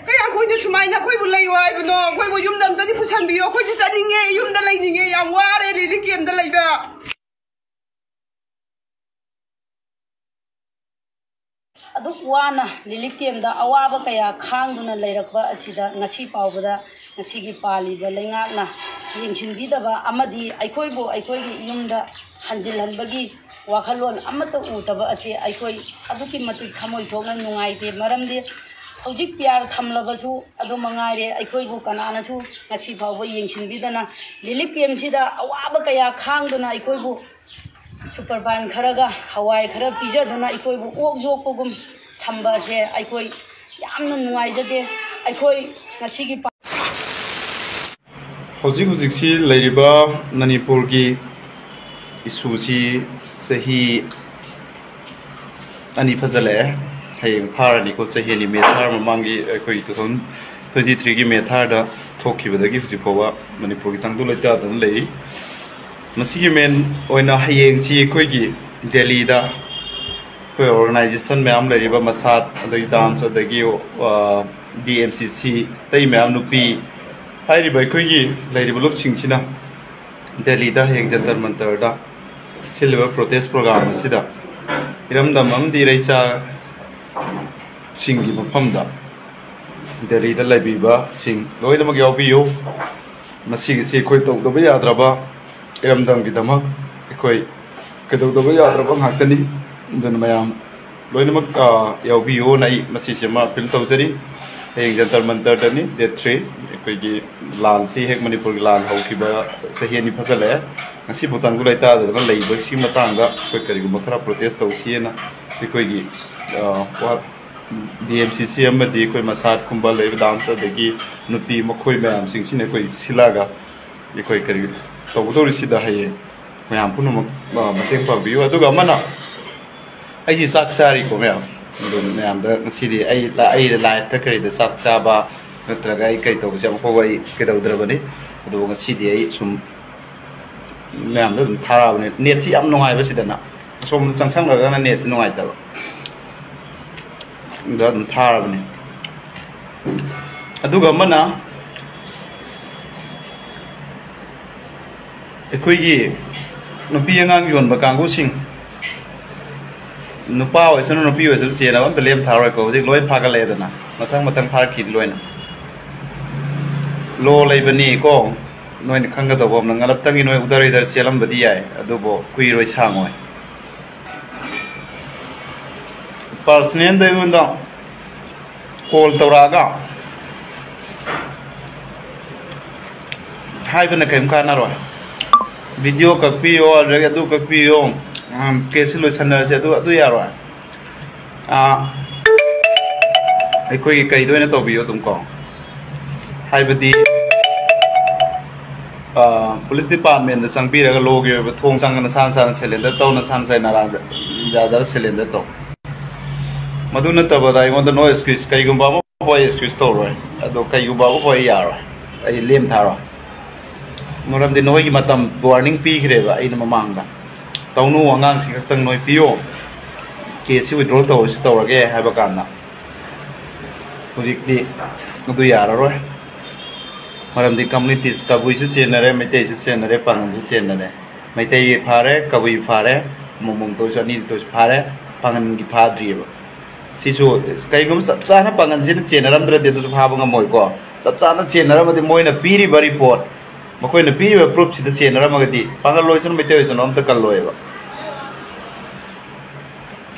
ꯀꯌꯥꯝ ꯀꯨꯏꯅ ꯁꯨꯃꯥꯏꯅ ꯑꯩꯈꯣꯏꯕꯨ ꯂꯩꯌꯨ ꯍꯥꯏꯕꯅꯣ? ꯑꯩꯈꯣꯏꯕꯨ ꯌꯨꯝꯗ ꯑꯝꯇꯗꯤ ꯄꯨꯁꯟꯕꯤꯌꯨ꯫ ꯑꯩꯈꯣꯏꯁꯨ ꯆꯠꯅꯤꯡꯉꯦ, ꯌꯨꯝꯗ ꯂꯩꯅꯤꯡꯉꯦ꯫ ꯌꯥꯝ ꯋꯥꯔꯦ relief campꯇ ꯂꯩꯕ꯫ ꯑꯗꯨꯛ ꯋꯥꯅ relief campꯇ ꯑꯋꯥꯕ ꯀꯌꯥ ꯈꯥꯡꯗꯨꯅ ꯂꯩꯔꯛꯄ ꯑꯁꯤꯗ ꯉꯁꯤ ꯐꯥꯎꯕꯗ ꯉꯁꯤꯒꯤ ꯄꯥꯜꯂꯤꯕ ꯂꯩꯉꯥꯛꯅ ꯌꯦꯡꯁꯤꯟꯕꯤꯗꯕ ꯑꯃꯗꯤ ꯑꯩꯈꯣꯏꯕꯨ ꯑꯩꯈꯣꯏꯒꯤ ꯌꯨꯝꯗ ꯍꯟꯖꯤꯜꯍꯟꯕꯒꯤ ꯋꯥꯈꯜꯂꯣꯟ ꯑꯃꯠꯇ ꯎꯗꯕ ꯑꯁꯤ ꯑꯩꯈꯣꯏ ꯑꯗꯨꯛꯀꯤ ꯃꯇꯤꯛ ꯊꯃꯣꯏ ꯁꯣꯛꯅ ꯅꯨꯡꯉꯥꯏꯇꯦ꯫ ꯃꯔꯝꯗꯤ ꯍꯧꯖꯤꯛ ꯄꯤꯌꯥꯔ ꯊꯝꯂꯕꯁꯨ ꯑꯗꯨ ꯃꯉꯥꯏꯔꯦ, ꯑꯩꯈꯣꯏꯕꯨ ꯀꯅꯥꯅꯁꯨ ꯉꯁꯤ ꯐꯥꯎꯕ ꯌꯦꯡꯁꯤꯟꯕꯤꯗꯅ relief campꯁꯤꯗ ꯑꯋꯥꯕ ꯀꯌꯥ ꯈꯥꯡꯗꯨꯅ ꯑꯩꯈꯣꯏꯕꯨ superfine ꯈꯔꯒ ꯍꯋꯥꯏ ꯈꯔ ꯄꯤꯖꯗꯨꯅ ꯑꯩꯈꯣꯏꯕꯨ ꯑꯣꯛ ꯌꯣꯛꯄꯒꯨꯝ ꯊꯝꯕ ꯑꯁꯦ ꯑꯩꯈꯣꯏ ꯌꯥꯝꯅ ꯅꯨꯡꯉꯥꯏꯖꯗꯦ꯫ ꯑꯩꯈꯣꯏ ꯉꯁꯤꯒꯤ ꯄꯥ- ꯍꯧꯖꯤꯛ ꯍꯧꯖꯤꯛꯁꯤ ꯂꯩꯔꯤꯕ ꯃꯅꯤꯄꯨꯔꯒꯤ ꯏꯁꯨꯁꯤ ꯆꯍꯤ ꯑꯅꯤ ꯐꯖꯜꯂꯛꯑꯦ꯫ ꯍꯌꯦꯡ ꯐꯥꯔꯅꯤꯀꯣ, ꯆꯍꯤ ꯑꯅꯤ꯫ ꯃꯦ ꯊꯥꯔ ꯃꯃꯥꯡꯒꯤ ꯑꯩꯈꯣꯏ two thousand twenty three ꯒꯤ ꯃꯦ ꯊꯥꯔꯗ ꯊꯣꯛꯈꯤꯕꯗꯒꯤ ꯍꯧꯖꯤꯛ ꯐꯥꯎꯕ ꯃꯅꯤꯄꯨꯔꯒꯤ ꯇꯪꯗꯨ ꯂꯩꯇꯥꯗꯅ ꯂꯩ꯫ ꯃꯁꯤꯒꯤ ꯃꯦꯟ ꯑꯣꯏꯅ ꯍꯌꯦꯡꯁꯤ ꯑꯩꯈꯣꯏꯒꯤ ꯗꯦꯜꯂꯤꯗ ꯑꯩꯈꯣꯏ ꯑꯣꯔꯒꯅꯥꯏꯖꯦꯁꯟ ꯃꯌꯥꯝ ꯂꯩꯔꯤꯕ ꯃꯁꯥꯠ, ꯑꯗꯒꯤ ꯗꯥꯟꯁ, ꯑꯗꯒꯤ ꯗꯤ ꯑꯦꯝ ꯁꯤ ꯁꯤ, ꯑꯇꯩ ꯃꯌꯥꯝ, ꯅꯨꯄꯤ, ꯍꯥꯏꯔꯤꯕ ꯑꯩꯈꯣꯏꯒꯤ ꯂꯩꯔꯤꯕ ꯂꯨꯞꯁꯤꯡꯁꯤꯅ ꯗꯦꯜꯂꯤꯗ ꯍꯌꯦꯡ ꯖꯟꯇꯔ ꯃꯟꯇꯔꯗ ꯁꯤꯜꯂꯤꯕ ꯄ꯭ꯔꯣꯇꯦꯁ ꯄ꯭ꯔꯣꯒ꯭ꯔꯥꯝ ꯑꯁꯤꯗ ꯏꯔꯝꯗꯝ ꯑꯃꯗꯤ ꯏꯔꯩꯆꯥꯁꯤꯡꯒꯤ ꯃꯐꯝꯗ ꯗꯦꯜꯂꯤꯗ ꯂꯩꯕꯤꯕꯁꯤꯡ ꯂꯣꯏꯅꯃꯛ ꯌꯥꯎꯕꯤꯌꯨ꯫ ꯃꯁꯤꯒꯤꯁꯤ ꯑꯩꯈꯣꯏ ꯇꯧꯗꯕ ꯌꯥꯗ꯭ꯔꯕ ꯏꯔꯝꯗꯝꯒꯤꯗꯃꯛ ꯑꯩꯈꯣꯏ ꯀꯩꯗꯧꯗꯕ ꯌꯥꯗ꯭ꯔꯕ ꯉꯥꯛꯇꯅꯤ꯫ ꯑꯗꯨꯅ ꯃꯌꯥꯝ ꯂꯣꯏꯅꯃꯛ, ꯑ, ꯌꯥꯎꯕꯤꯌꯨꯅ ꯑꯩ ꯃꯁꯤꯁꯤꯃ ꯑꯄꯤꯜ ꯇꯧꯖꯔꯤ꯫ ꯍꯌꯦꯡ ꯖꯟꯇꯔ ꯃꯟꯇꯔꯗꯅꯤ, date three꯫ ꯑꯩꯈꯣꯏꯒꯤ ꯂꯥꯟꯁꯤ ꯍꯦꯛ ꯃꯅꯤꯄꯨꯔꯒꯤ ꯂꯥꯟ ꯍꯧꯈꯤꯕ ꯆꯍꯤ ꯑꯅꯤ ꯐꯖꯜꯂꯛꯑꯦ꯫ ꯉꯁꯤꯐꯥꯎ ꯇꯪꯗꯨ ꯂꯩꯇꯥꯗꯅ ꯂꯩꯕꯁꯤꯒꯤ ꯃꯇꯥꯡꯗ ꯑꯩꯈꯣꯏ ꯀꯔꯤꯒꯨꯝꯕ ꯈꯔ ꯄ꯭ꯔꯣꯇꯦꯁ ꯇꯧꯁꯤꯅ ꯑꯩꯈꯣꯏꯒꯤ, ꯑ, ꯋꯥ-, ꯗꯤ ꯑꯦꯝ ꯁꯤ ꯁꯤ ꯑꯃꯗꯤ ꯑꯩꯈꯣꯏ ꯃꯁꯥꯠꯀꯨꯝꯕ ꯂꯩꯕ ꯗꯥꯟꯁ, ꯑꯗꯒꯤ ꯅꯨꯄꯤ ꯃꯈꯣꯏ ꯃꯌꯥꯝꯁꯤꯡꯁꯤꯅ ꯑꯩꯈꯣꯏ ꯁꯤꯜꯂꯒ ꯑꯩꯈꯣꯏ ꯀꯔꯤ ꯇꯧꯒꯗꯧꯔꯤꯁꯤꯗ ꯍꯌꯦꯡ ꯃꯌꯥꯝ ꯄꯨꯝꯅꯃꯛ, ꯑ, ꯃꯇꯦꯡ ꯄꯥꯡꯕꯤꯌꯨ꯫ ꯑꯗꯨꯒ ꯑꯃꯅ, ꯑꯩꯁꯤ ꯆꯥꯛ ꯆꯥꯔꯤꯀꯣ ꯃꯌꯥꯝ, ꯑꯗꯨ ꯃꯌꯥꯝꯗ ꯉꯁꯤꯗꯤ ꯑꯩ, ꯑꯩ ꯂꯥꯏꯐꯇ ꯀꯔꯤꯗ ꯆꯥꯛ ꯆꯥꯕ ꯅꯠꯇ꯭ꯔꯒ ꯑꯩ ꯀꯔꯤ ꯇꯧꯕꯁꯦ ꯑꯃꯐꯥꯎꯕ ꯑꯩ ꯀꯩꯗꯧꯗ꯭ꯔꯕꯅꯤ꯫ ꯑꯗꯨꯕꯨ ꯉꯁꯤꯗꯤ ꯑꯩ ꯁꯨꯝ ꯃꯌꯥꯝꯗ ꯑꯗꯨꯝ ꯊꯥꯔꯛꯑꯕꯅꯦ꯫ ꯅꯦꯠꯁꯤ ꯌꯥꯝ ꯅꯨꯡꯉꯥꯏꯕ ꯁꯤꯗꯅ, ꯑꯁꯣꯝꯗ ꯆꯪꯁꯪꯅꯔꯒꯅ ꯅꯦꯠꯁꯤ ꯅꯨꯡꯉꯥꯏꯇꯕ꯫ ꯑꯗ ꯑꯗꯨꯝ ꯊꯥꯔꯕꯅꯦ꯫ ꯑꯗꯨꯒ ꯑꯃꯅ, ꯑꯩꯈꯣꯏꯒꯤ ꯅꯨꯄꯤ ꯑꯉꯥꯡ ꯌꯣꯟꯕ ꯀꯥꯡꯕꯨꯁꯤꯡ, ꯅꯨꯄꯥ ꯑꯣꯏꯁꯅꯨ ꯅꯨꯄꯤ ꯑꯣꯏꯁꯅꯨ, ꯆꯦꯟꯅꯕ ꯑꯝꯇ ꯂꯦꯝ ꯊꯥꯔꯣꯏꯀꯣ꯫ ꯍꯧꯖꯤꯛ ꯂꯣꯏ ꯐꯥꯒꯠꯂꯛꯑꯦꯗꯅ, ꯃꯊꯪ ꯃꯊꯪ ꯐꯥꯔꯛꯈꯤꯅꯤ ꯂꯣꯏꯅ꯫ ꯂꯣ ꯂꯩꯕꯅꯤꯀꯣ, ꯅꯣꯏꯅ ꯈꯪꯒꯗꯧꯕ ꯑꯃꯅ, ꯉꯂꯞꯇꯒꯤ ꯅꯣꯏ ꯎꯗꯔ ꯎꯗꯔ ꯆꯦꯜꯂꯝꯕꯗꯤ ꯌꯥꯏ, ꯑꯗꯨꯕꯨ ꯀꯨꯏꯔꯣꯏ ꯁꯥꯡꯉꯣꯏ꯫ ꯄꯥꯔꯁꯅꯦꯜꯗ ꯑꯩꯉꯣꯟꯗ ꯀꯣꯜ ꯇꯧꯔꯛꯑꯒ ꯍꯥꯏꯕꯅ ꯀꯔꯤꯝ ꯀꯥꯟꯅꯔꯣꯏ꯫ ꯚꯤꯗꯤꯑꯣ ꯀꯛꯄꯤꯌꯣ, ꯑꯗꯨꯗꯒꯤ ꯑꯗꯨ ꯀꯛꯄꯤꯌꯣ, ꯎꯝ, ꯀꯦꯁꯁꯤ ꯂꯣꯏꯁꯟꯅꯔꯁꯦ, ꯑꯗꯨ, ꯑꯗꯨ ꯌꯥꯔꯣꯏ꯫ ꯑꯥ, ꯑꯩꯈꯣꯏꯒꯤ ꯀꯩꯗ ꯑꯣꯏꯅ ꯇꯧꯕꯤꯌꯣ ꯑꯗꯨꯝ ꯀꯣ, ꯍꯥꯏꯕꯗꯤ ꯄꯨꯂꯤꯁ ꯗꯤꯄꯥꯔꯠꯃꯦꯟꯗ ꯆꯪꯕꯤꯔꯒ ꯂꯣꯒꯤ ꯑꯣꯏꯕ ꯊꯣꯡ ꯆꯪꯉꯒ ꯅꯁꯥ ꯅꯁꯥꯅ ꯁꯦꯂꯦꯟꯗꯔ ꯇꯧ, ꯅꯁꯥ ꯅꯁꯥꯒꯤ ꯅꯔꯥꯟ ꯌꯥꯖꯔ ꯁꯦꯂꯦꯟꯗꯔ ꯇꯧ꯫ ꯃꯗꯨ ꯅꯠꯇꯕꯗ ꯑꯩꯉꯣꯟꯗ ꯅꯣ ꯑꯦꯛꯁꯀ꯭ꯌꯨꯁ, ꯀꯔꯤꯒꯨꯝꯕ ꯑꯃ ꯐꯥꯎ ꯑꯩ ꯑꯦꯛꯁꯀ꯭ꯌꯨꯁ ꯇꯧꯔꯣꯏ꯫ ꯑꯗꯣ ꯀꯔꯤꯒꯨꯝꯕ ꯑꯃ ꯐꯥꯎ ꯑꯩ ꯌꯥꯔꯣꯏ, ꯑꯩ ꯂꯦꯝ ꯊꯥꯔꯣꯏ꯫ ꯃꯔꯝꯗꯤ ꯅꯈꯣꯏꯒꯤ ꯃꯇꯝ ꯋꯥꯔꯅꯤꯡ ꯄꯤꯈ꯭ꯔꯦꯕ ꯑꯩꯅ ꯃꯃꯥꯡꯗ, ꯇꯧꯅꯨ, ꯑꯉꯥꯡꯁꯤ ꯈꯛꯇꯪ ꯅꯣꯏ ꯄꯤꯌꯣ, ꯀꯦꯁꯁꯤ ꯋꯤꯗ꯭ꯔꯣ ꯇꯧꯔꯁꯨ ꯇꯧꯔꯒꯦ ꯍꯥꯏꯕ ꯀꯥꯟꯗ꯫ ꯍꯧꯖꯤꯛꯇꯤ ꯑꯗꯨ ꯌꯥꯔꯔꯣꯏ꯫ ꯃꯔꯝꯗꯤ ꯀꯝꯃ꯭ꯌꯨꯅꯤꯇꯤꯁ, ꯀꯕꯨꯏꯁꯨ ꯆꯦꯟꯅꯔꯦ, ꯃꯩꯇꯩꯁꯨ ꯆꯦꯟꯅꯔꯦ, ꯄꯥꯉꯟꯁꯨ ꯆꯦꯟꯅꯔꯦ꯫ ꯃꯩꯇꯩꯒꯤ ꯐꯥꯔꯦ, ꯀꯕꯨꯏ ꯐꯥꯔꯦ, ꯑꯃꯃꯝꯇ ꯑꯣꯏꯔꯁꯨ, ꯑꯅꯤꯇ ꯑꯣꯏꯔꯁꯨ ꯐꯥꯔꯦ, ꯄꯥꯉꯟꯒꯤ ꯐꯥꯗ꯭ꯔꯤꯑꯕ꯫ ꯁꯤꯁꯨ ꯀꯩꯒꯨꯝꯕ ꯆꯞ ꯆꯥꯅ ꯄꯥꯉꯟꯁꯤꯅ ꯆꯦꯟꯅꯔꯝꯗ꯭ꯔꯗꯤ ꯑꯗꯨꯁꯨ ꯐꯥꯕ ꯉꯝꯃꯣꯏꯀꯣ꯫ ꯆꯞ ꯆꯥꯅ ꯆꯦꯟꯅꯔꯝꯃꯗꯤ ꯃꯣꯏꯅ ꯄꯤꯔꯤꯕ ꯔꯤꯄꯣꯔꯠ, ꯃꯈꯣꯏꯅ ꯄꯤꯔꯤꯕ ꯄ꯭ꯔꯨꯐꯁꯤꯗ ꯆꯦꯟꯅꯔꯝꯃꯒꯗꯤ ꯄꯥꯉꯜ ꯑꯣꯏꯁꯅꯨ, ꯃꯩꯇꯩ ꯑꯣꯏꯁꯅꯨ, ꯑꯝꯇ ꯀꯜꯂꯣꯏꯕ꯫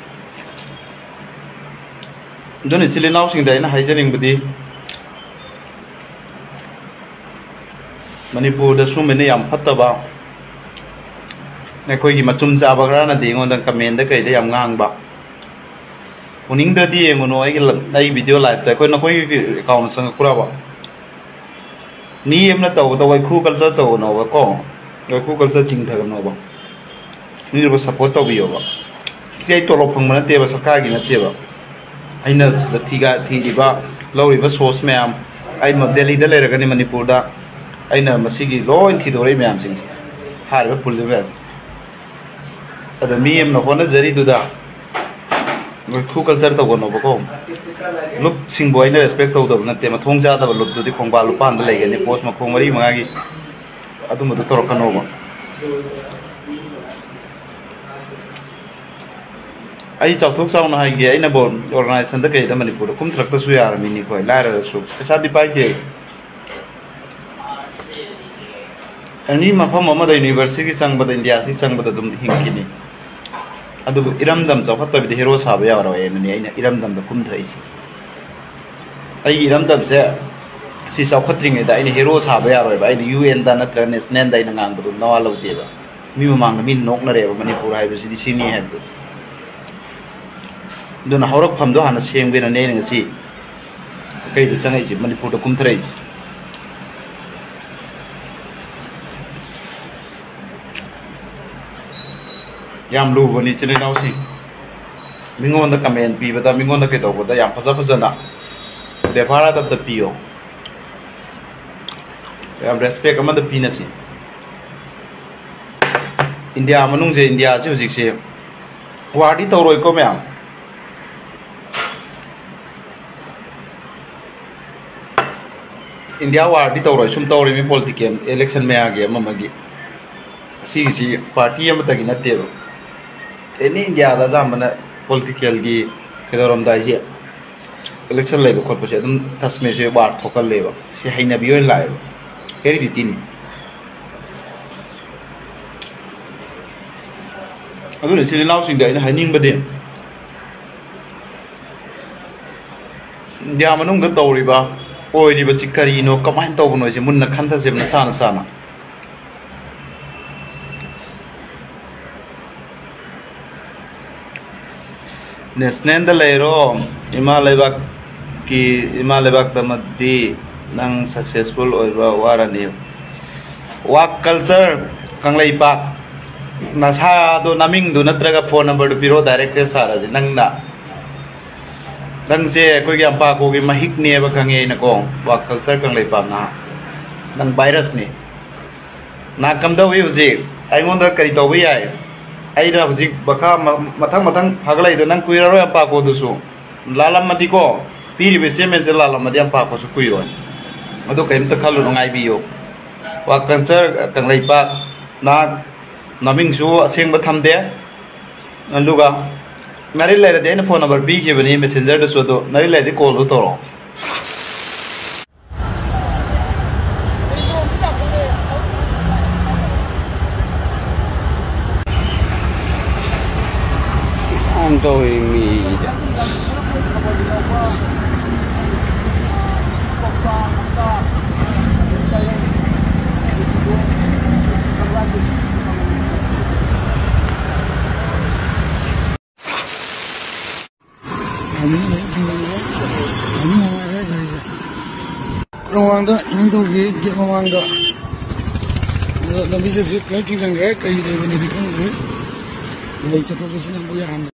ꯑꯗꯨꯅ ꯏꯆꯤꯜ ꯏꯅꯥꯎꯁꯤꯡꯗ ꯑꯩꯅ ꯍꯥꯏꯖꯅꯤꯡꯕꯗꯤ, ꯃꯅꯤꯄꯨꯔꯗ ꯁꯨꯝꯕꯅ ꯌꯥꯝ ꯐꯠꯇꯕ, ꯑꯩꯈꯣꯏꯒꯤ ꯃꯆꯨꯝ ꯆꯥꯕ ꯈꯔꯅꯗꯤ ꯑꯩꯉꯣꯟꯗ ꯀꯃꯦꯟꯗ ꯀꯩꯗ ꯌꯥꯝ ꯉꯥꯡꯕ꯫ ꯎꯅꯤꯡꯗ꯭ꯔꯗꯤ ꯌꯦꯡꯉꯨꯅꯨ ꯑꯩꯒꯤ ꯂ-, ꯑꯩ ꯚꯤꯗꯤꯑꯣ ꯂꯥꯏꯞꯇ꯫ ꯑꯩꯈꯣꯏ ꯅꯈꯣꯏꯒꯤ ꯑꯦꯀꯥꯎꯟꯗ ꯆꯪꯉꯛꯄ꯭ꯔꯕ? ꯃꯤ ꯑꯃꯅ ꯇꯧꯕꯗ ꯋꯥꯏꯈꯨ ꯀꯜꯆꯔ ꯇꯧꯒꯅꯣꯕ ꯀꯣ, ꯋꯥꯏꯈꯨ ꯀꯜꯆꯔ ꯆꯤꯡꯊꯒꯅꯣꯕ, ꯃꯤꯗꯨꯕꯨ ꯁꯞꯄꯣꯔꯠ ꯇꯧꯕꯤꯌꯣꯕ꯫ ꯁꯤ ꯑꯩ ꯇꯣꯂꯣꯞ ꯐꯪꯕ ꯅꯠꯇꯦꯕ, ꯁꯔꯀꯥꯔꯒꯤ ꯅꯠꯇꯦꯕ꯫ ꯑꯩꯅ ꯁꯤꯗ ꯊꯤꯒ-, ꯊꯤꯔꯤꯕ, ꯂꯧꯔꯤꯕ ꯁꯣꯔꯁ ꯃꯌꯥꯝ, ꯑꯩ ꯃ-, ꯗꯦꯜꯂꯤꯗ ꯂꯩꯔꯒꯅꯤ, ꯃꯅꯤꯄꯨꯔꯗ ꯑꯩꯅ ꯃꯁꯤꯒꯤ ꯂꯣꯏ ꯊꯤꯗꯣꯔꯛꯏ ꯃꯌꯥꯝꯁꯤꯡꯁꯦ, ꯊꯥꯔꯤꯕ ꯄꯨꯜꯂꯤꯕ ꯃꯌꯥꯝꯁꯦ꯫ ꯑꯗ ꯃꯤ ꯑꯃꯅ ꯍꯣꯠꯅꯖꯔꯤꯗꯨꯗ ꯋꯥꯏꯈꯨ ꯀꯜꯆꯔ ꯇꯧꯒꯅꯣꯕꯀꯣ꯫ ꯂꯨꯞꯁꯤꯡꯕꯨ ꯑꯩꯅ ꯔꯦꯁꯄꯦꯛ ꯇꯧꯗꯕ ꯅꯠꯇꯦ, ꯃꯊꯣꯡ ꯆꯥꯗꯕ ꯂꯨꯞꯇꯨꯗꯤ ꯈꯣꯡꯕꯥꯜ ꯂꯨꯄꯥꯟꯗ ꯂꯩꯒꯅꯤ, ꯄꯣꯁ ꯃꯈꯣꯡ ꯃꯔꯤ ꯃꯉꯥꯒꯤ꯫ ꯑꯗꯨꯝꯕꯗꯨ ꯇꯧꯔꯛꯀꯅꯣꯕ꯫ ꯑꯩ ꯆꯥꯎꯊꯣꯛ ꯆꯥꯎꯅ ꯍꯥꯏꯒꯦ, ꯑꯩꯅꯕꯨ ꯑꯣꯔꯒꯅꯥꯏꯖꯦꯁꯟꯗ ꯀꯩꯗ ꯃꯅꯤꯄꯨꯔꯗ ꯀꯨꯝꯊꯔꯛꯇꯁꯨ ꯌꯥꯔꯝꯃꯤꯅꯤꯀꯣ, ꯂꯥꯏꯔꯔꯁꯨ, ꯄꯩꯁꯥꯗꯤ ꯄꯥꯏꯗꯦ꯫ ꯑꯦꯅꯤ ꯃꯐꯝ ꯑꯃꯗ, ꯌꯨꯅꯤꯚꯔꯁꯤꯇꯤꯒꯤ ꯆꯪꯕꯗ, ꯏꯟꯗꯤꯌꯥꯁꯤ ꯆꯪꯕꯗ ꯑꯗꯨꯝ ꯍꯤꯡꯈꯤꯅꯤ꯫ ꯑꯗꯨꯕꯨ ꯏꯔꯝꯗꯝ ꯆꯥꯎꯈꯠꯇꯕꯤꯗ ꯍꯦꯔꯣ ꯁꯥꯕ ꯌꯥꯔꯣꯏꯅꯅꯤ ꯑꯩꯅ ꯏꯔꯝꯗꯝꯗ ꯀꯨꯝꯊꯔꯛꯏꯁꯦ꯫ ꯑꯩꯒꯤ ꯏꯔꯝꯗꯝꯁꯦ ꯁꯤ ꯆꯥꯎꯈꯠꯇ꯭ꯔꯤꯉꯩꯗ ꯑꯩꯅ ꯍꯦꯔꯣ ꯁꯥꯕ ꯌꯥꯔꯣꯏꯕ꯫ ꯑꯩꯅ ꯌꯨ ꯑꯦꯟꯗ ꯅꯠꯇ꯭ꯔꯒ ꯅꯦꯁꯅꯦꯜꯗ ꯑꯩꯅ ꯉꯥꯡꯕꯗꯨ ꯅꯋꯥ ꯂꯧꯗꯦꯕ꯫ ꯃꯤ ꯃꯃꯥꯡꯗ ꯃꯤꯅ ꯅꯣꯛꯅꯔꯦꯕ ꯃꯅꯤꯄꯨꯔ ꯍꯥꯏꯕꯁꯤꯗꯤ ꯁꯤꯅꯤ ꯍꯥꯏꯕꯗꯨ꯫ ꯑꯗꯨꯅ ꯍꯧꯔꯛꯐꯝꯗꯣ ꯍꯥꯟꯅ ꯁꯦꯝꯒꯦꯅꯅꯦ ꯑꯩꯅ ꯉꯁꯤ ꯀꯩꯗ ꯆꯪꯉꯛꯏꯁꯦ, ꯃꯅꯤꯄꯨꯔꯗ ꯀꯨꯝꯊꯔꯛꯏꯁꯦ꯫ ꯌꯥꯝ ꯂꯨꯕꯅꯤ, ꯏꯆꯤꯟ ꯏꯅꯥꯎꯁꯤꯡ꯫ ꯃꯤꯉꯣꯟꯗ comment ꯄꯤꯕꯗ, ꯃꯤꯉꯣꯟꯗ ꯀꯩꯗꯧꯕꯗ ꯌꯥꯝ ꯐꯖ ꯐꯖꯅ ꯕꯦꯕꯥꯔ ꯑꯗꯕꯗ ꯄꯤꯌꯣ꯫ ꯌꯥꯝ respect ꯑꯃꯗ ꯄꯤꯅꯁꯤ꯫ ꯏꯟꯗꯤꯌꯥ ꯃꯅꯨꯡꯁꯦ, ꯏꯟꯗꯤꯌꯥꯁꯦ ꯍꯧꯖꯤꯛꯁꯦ war ꯗꯤ ꯇꯧꯔꯣꯏꯀꯣ ꯃꯌꯥꯝ꯫ ꯏꯟꯗꯤꯌꯥ war ꯗꯤ ꯇꯧꯔꯣꯏ, ꯁꯨꯝ ꯇꯧꯔꯤꯃꯤ political election ꯃꯌꯥꯒꯤ ꯑꯃ ꯑꯃꯒꯤ꯫ ꯁꯤꯒꯤꯁꯤ party ꯑꯃꯠꯇꯒꯤ ꯅꯠꯇꯦꯕ꯫ Any ꯏꯟꯗꯤꯌꯥꯗ ꯑꯌꯥꯝꯕꯅ political ꯒꯤ ꯀꯩꯗꯧꯔꯝꯗꯥꯏꯁꯦ, election ꯂꯩꯕ ꯈꯣꯠꯄꯁꯦ ꯑꯗꯨꯝ ꯀꯁꯃꯤꯔꯁꯦ war ꯊꯣꯛꯀꯜꯂꯦꯕ꯫ ꯁꯤ ꯍꯩꯅꯕꯤ ꯑꯣꯏꯅ ꯂꯥꯛꯑꯦꯕ꯫ Heredity ꯅꯤ꯫ ꯑꯗꯨꯅ ꯏꯆꯤꯜ ꯏꯅꯥꯎꯁꯤꯡꯗ ꯑꯩꯅ ꯍꯥꯏꯅꯤꯡꯕꯗꯤ, ꯏꯟꯗꯤꯌꯥ ꯃꯅꯨꯡꯗ ꯇꯧꯔꯤꯕ, ꯑꯣꯏꯔꯤꯕꯁꯤ ꯀꯔꯤꯅꯣ, ꯀꯃꯥꯏꯅ ꯇꯧꯕꯅꯣ ꯍꯥꯏꯁꯦ ꯃꯨꯟꯅ ꯈꯟꯊꯁꯦꯕ ꯅꯁꯥ ꯅꯁꯥꯅ꯫ National ꯗ ꯂꯩꯔꯣ, ꯏꯃꯥ ꯂꯩꯕꯥꯛꯀꯤ, ꯏꯃꯥ ꯂꯩꯕꯥꯛꯇꯃꯗꯤ ꯅꯪ successful ꯑꯣꯏꯕ ꯋꯥꯔꯅꯤ꯫ Work culture ꯀꯪꯂꯩꯄꯥꯛ, ꯅꯁꯥꯗꯣ, ꯅꯃꯤꯡꯗꯨ ꯅꯠꯇ꯭ꯔꯒ phone number ꯗꯨ ꯄꯤꯔꯣ, direct ꯁꯥꯔꯁꯤ꯫ ꯅꯪꯅ, ꯅꯪꯁꯦ ꯑꯩꯈꯣꯏꯒꯤ ꯑꯝꯄꯥꯀꯣꯒꯤ ꯃꯍꯤꯛꯅꯦꯕ ꯈꯪꯉꯦ ꯑꯩꯅꯀꯣ꯫ Work culture ꯀꯪꯂꯩꯄꯥꯛ ꯅꯍꯥ, ꯅꯪ virus ꯅꯤ꯫ ꯅꯥ ꯀꯝꯗꯧꯏ ꯍꯧꯖꯤꯛ? ꯑꯩꯉꯣꯟꯗ ꯀꯔꯤ ꯇꯧꯕ ꯌꯥꯏ? ꯑꯩꯅ ꯍꯧꯖꯤꯛ ꯕꯈꯥ ꯃ-, ꯃꯊꯪ ꯃꯊꯪ ꯐꯒꯠꯂꯛꯏꯗꯣ ꯅꯪ ꯀꯨꯏꯔꯔꯣꯏ ꯑꯝꯄꯥꯀꯣꯗꯨꯁꯨ꯫ ꯂꯥꯜꯂꯝꯃꯗꯤꯀꯣ, ꯄꯤꯔꯤꯕ statement ꯁꯦ ꯂꯥꯜꯂꯝꯃꯗꯤ ꯑꯝꯄꯥꯀꯣꯁꯨ ꯀꯨꯏꯔꯣꯏ꯫ ꯑꯗꯨ ꯀꯔꯤꯝꯇ ꯈꯜꯂꯨꯅꯨ, ꯉꯥꯏꯕꯤꯌꯨ꯫ Work culture ꯀꯪꯂꯩꯄꯥꯛ, ꯅꯍꯥꯛ ꯅꯃꯤꯡꯁꯨ ꯑꯁꯦꯡꯕ ꯊꯝꯗꯦ꯫ ꯑꯗꯨꯒ ꯅꯔꯤ ꯂꯩꯔꯗꯤ ꯑꯩꯅ phone number ꯄꯤꯈꯤꯕꯅꯤ messenger ꯗꯁꯨ, ꯑꯗꯣ ꯅꯔꯤ ꯂꯩꯔꯗꯤ call ꯗꯨ ꯇꯧꯔꯛꯑꯣ꯫ ꯌꯥꯝ ꯇꯧꯋꯤ ꯃꯤꯗ꯫ ꯃꯃꯥꯡꯗ ꯏꯃꯨꯡꯗꯧꯒꯤ gate ꯃꯃꯥꯡꯗ꯫ ꯑꯗꯣ ꯂꯝꯕꯤꯁꯦ ꯍꯧꯖꯤꯛ ꯂꯣꯏ ꯊꯤꯡꯖꯤꯟꯈ꯭ꯔꯦ, ꯀꯔꯤ ꯂꯩꯕꯅꯣꯗꯤ ꯈꯪꯗ꯭ꯔꯦ꯫ ꯑꯩ ꯆꯠꯊꯣꯛ ꯆꯠꯁꯤꯟ ꯑꯃꯨꯛ ꯌꯥꯍꯟꯗꯦ꯫